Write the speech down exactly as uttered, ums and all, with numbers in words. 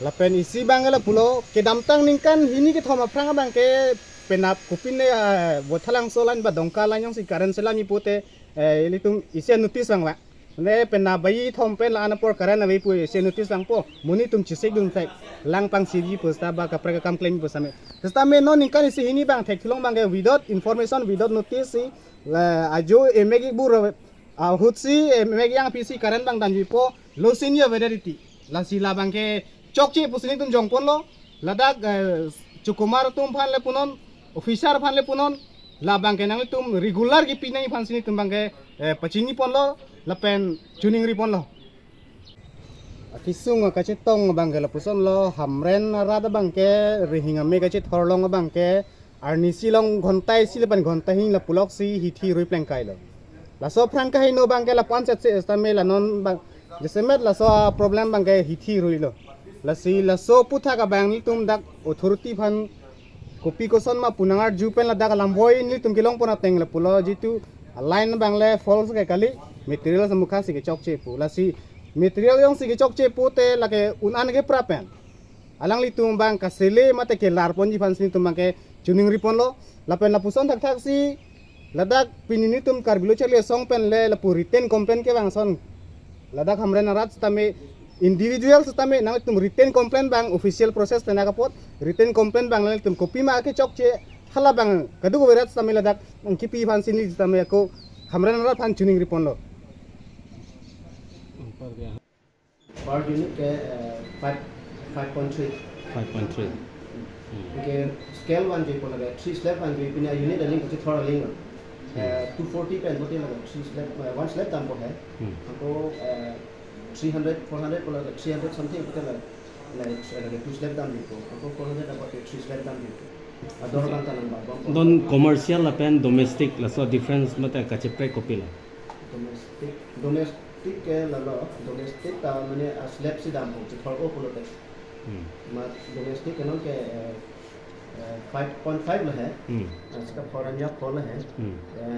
Lapen isi abang ke lapulo, kedamtang ningkan hini kethom aphrang abang ke penap kopine, eh, Vothatlangso line ba Dongka line jongsi current selamji pute, eh, ilitum isi notice vangvang. Ne penap baji thom pen la-an apor current ave pu isi notice vangpo. Monit atum chesik dun thek. Lang pangsi ji pu seta ba kaprek akam klemji pu same. Seta me non ningkan isi hini abang thek thulong abang ke without information, without notice si, la, ajo emek ibur ahut si, eh, emek yang pisi current abang damji po, low senior validity. Lasi labang ke chokche pusi nelitum jongponlo, ladak, eh, chukumar atum aphan le punon, officer aphan le punon, labang ke nanglitum regular kipi nangji aphansi nelitum abang ke, eh, pachini ponlo, lapen choningri ponlo. Akesung akachetong abang ke lapusonlo, Hamren arat abang ke, rihing ame kachethor along abang ke, arnisi along ghonta isi lapen ghonta hini lapuloksi hithi rui plengkailo. Laso aphrang kaheno abang ke lapu-an setsi seta me la non abang, jasemet laso problem abang ke hithi ruilo. Lasi laso aphuthak abang nelitum dak authority aphan kopi koson ma pu nangarju pen ladak alam voi nelitum kelongpon ateng lapulo, jitu line abang le false ke kali, material samukha si kechokche pu. Lasi material jongsi kechokche pute lake un-an ke pra pen alanglitum abang kasele mate kelar ponji aphansi nelitum abang ke choningri ponlo. Lapen lapuson thakthaksi ladak pini nelitum Karbi Lo Charli Asong pen le lapu written complaint kevang ason, ladak Hamren arat seta me individual seta me nanglitum written complaint abang official process pen nangkapot, written complaint abang nanglitum kopima kechokche hala abang kadokave arat seta me ladak nangkipi aphansi neli seta me ako Hamren arat aphan choningri ponlo. Per unit ke, eh, five, five point three. Five point three. Hmm. Anke scale vanji pu lake, three slab vanji, pini unit aling kachethor aling lo. Hmm. Eh, two forty pen pute lake, three slab, eh, one slab dampo he. Hmm. Anke, eh, three hundred, four hundred pu lake, three hundred something pute lake, lake, lake two slab damji pu. Anke four hundred dampo, three slab damji pu. Ador abang ta nang ba, bom. Non commercial lapen domestic laso difference mate kacheprek kopilo? Domestic, domestic ke lalo, domestic ta mane a slab si dampo, chethor-o pulote. Hmm. Ma domestic ke non ke, eh, eh, five point five lo he. Hmm. Ah, sika four hundred four lo he. Hmm. Eh,